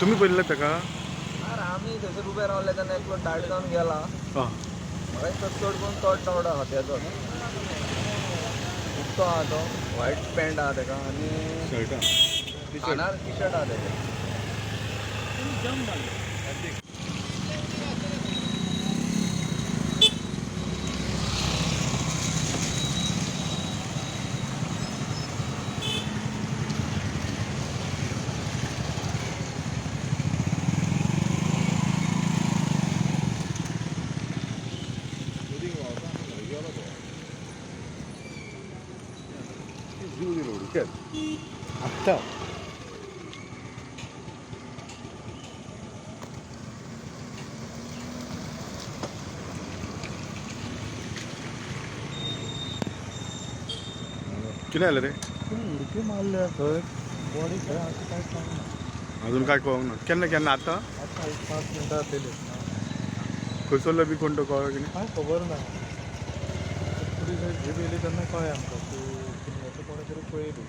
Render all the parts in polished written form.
तुमी पळयल्ले ताका? आरे आमी थंयसर उबे रावले तेन्ना एकलो डायट जावन गेला. आं. म्हाका दिसता चड करून तोच डावड आहा तेजोच. उक्तो आहा तो, व्हायट पॅन्ट आहा तेका आनी शर्टां. कानार टी शर्ट आहा तेजें. जीव दिलो उडक्यात आत्ता. कितें जालें रे? उडकी मारल्या थंय, बॉडी खंय आसा कांयच कळना. अजून काय कळोंक ना. केन्ना केन्ना आतां? आतां एक 5 मिनटां जातलीं. खंयसरलो बी कोण तो कळ्ळो कितें? कांय खबर ना. पुलीस जीप येयली तेन्ना कळ्ळें आमकां की किन्याचो कोणें तरी पळयली.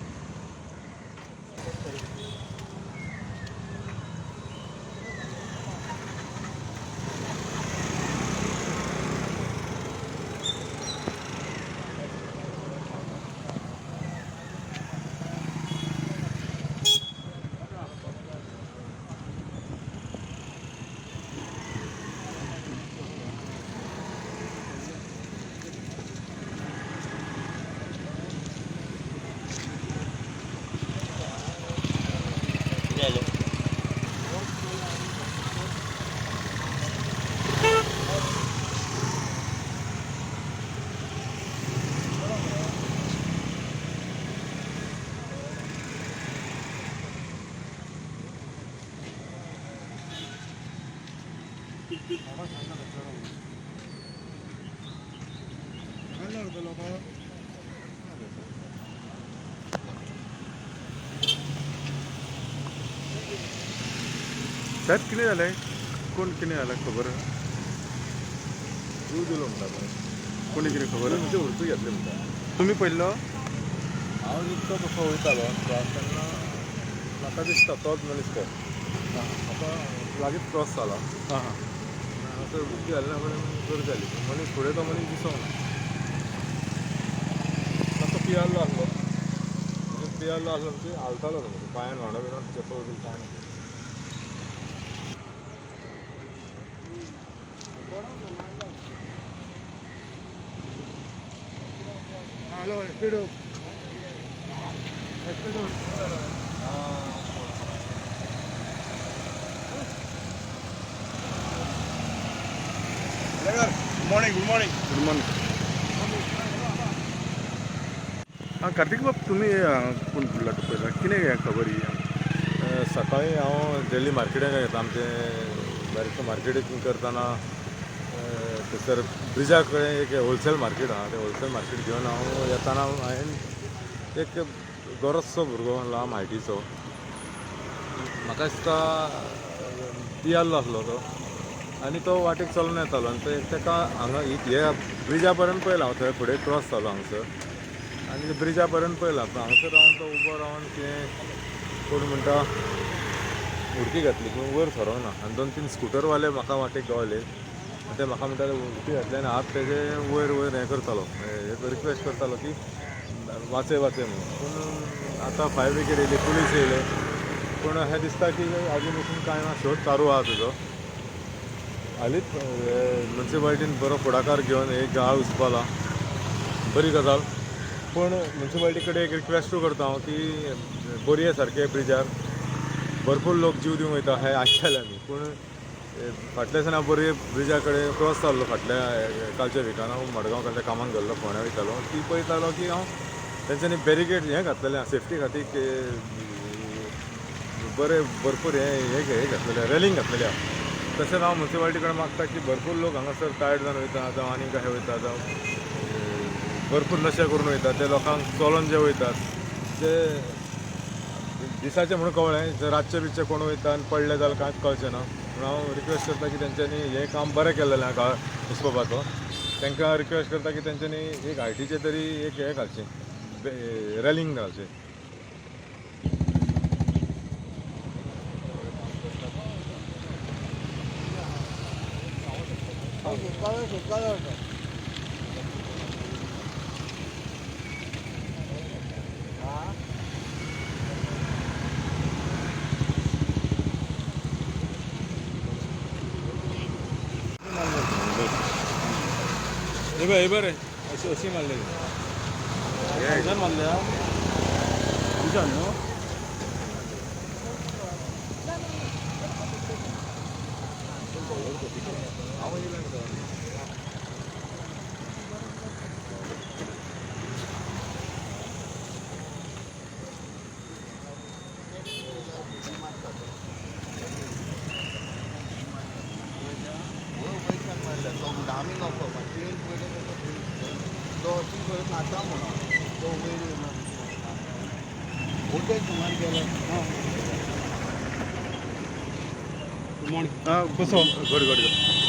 साहेब, कितें जालें? कोण कितें जालें खबर आहा? जीव दिलो म्हणटा पळय. कोणी कितें खबर आहा? म्हणजे उडकी घातली म्हणटा. तुमी पळयल्लो? हांव निकतो कसो वयतालो क्रॉस तेन्ना म्हाका दिसता तोच मनीस तो. म्हाका लागींच क्रॉस जाला. आं हां. हांगासर उडकी घाली ना फुडें गरज जाली. मनीस फुडें तो मनीस दिसोंक ना. मातसो पियाल्लो आसलो. म्हणजे पियाल्लो आसलो म्हणजे हालतालो तो, म्हणजे पांयान व्हाणो बिणो चप्पल बीन कांय ना. Good morning. Good morning. आं, कार्तीक बाब, तुमी कोण फुडला तो पळयला कितें हें खबर ही? सकाळी हांव डेली मार्केटाक येता. आमचें बारीक मार्केटींग करतना थंयसर ब्रिजा कडेन एक होलसेल मार्केट आहा. तें होलसेल मार्केट घेवन हांव येताना हांवें एक गोरोचसो भुरगो लांब हायटीचो, म्हाका दिसता पियाल्लो आसलो तो, आनी तो वाटेक चलून येतालो. आनी ताका हांगा हे ब्रिजा पर्यंत पळयला हांव, थंय फुडें क्रॉस जालो हांगसर आनी ब्रिजा पर्यंत पळयला. हांगसर रावन तो उबो रावन कितें कोण म्हणटा उडकी घातली पूण वयर सरोंक ना. आनी 2-3 स्कुटरवाले म्हाका वाटेक गावले आनी ते म्हाका म्हणटाले उडकी घातली आनी हात तेजे वयर वयर हें करतालो, रिक्वेस्ट करतालो की वाचय वाचय म्हणून. पूण आतां फायर ब्रिगेड येयली, पुलीस येयले, पूण अशें दिसता की आजून पसून कांय ना, शोध चालू आहा तेजो. हालींच म्युनिसिपालिटीन बरो फुडाकार घेवन एक गाळ उसपाला, बरी गजाल. पूण म्युनिसिपालिटी कडेन एक रिक्वेस्टूय करता हांव की बोरये सारके ब्रिजार भरपूर लोक जीव दिवंक वयता हें आयकताले आमी. पूण फाटल्या दिसांनी हांव बोरये ब्रिजा कडेन क्रॉस जाल्लो फाटल्या कालच्या विकान. हांव मडगांव कालच्या कामाक गेल्लो, फोंड्या वयतालो. ती पळयतालो की हांव तेंच्यांनी बॅरिकेड हें घातलेलें आहा सेफ्टी खातीर, बरें भरपूर हें हें घातलेलें, रेलिंग घातलेलें आहा. तशेंच हांव म्युनिसिपालिटी कडेन मागता की भरपूर लोक हांगासर टायर्ड जावन वयता, जावं आनी कशें वयता, जावं भरपूर नशे करून वयता, ते लोकांक चलोन जे वयतात ते दिसाचें म्हणून कळ्ळें, जर रातचें बितचें कोण वयता आनी पडलें जाल्यार कांयच कळचें ना. पूण हांव रिक्वेस्ट करता की तेंच्यांनी हें काम बरें केल्लें आहा गाळ उसपोवपाचो. तांकां रिक्वेस्ट करता की तेंच्यांनी एक हायटीचें तरी एक हें घालचें, रेलिंग घालचें. सोदपा सोदपा जाय. हे बघ, हे बरं अशी अशी मारली. खंयच्यान मारल्या? तुमच्या न्हू? आमी नको ट्रेन पयले तो अशी पळय नाका म्हणून तो वयर वयना वोटेक सुमार गेलो. आं, कसो? Good good good.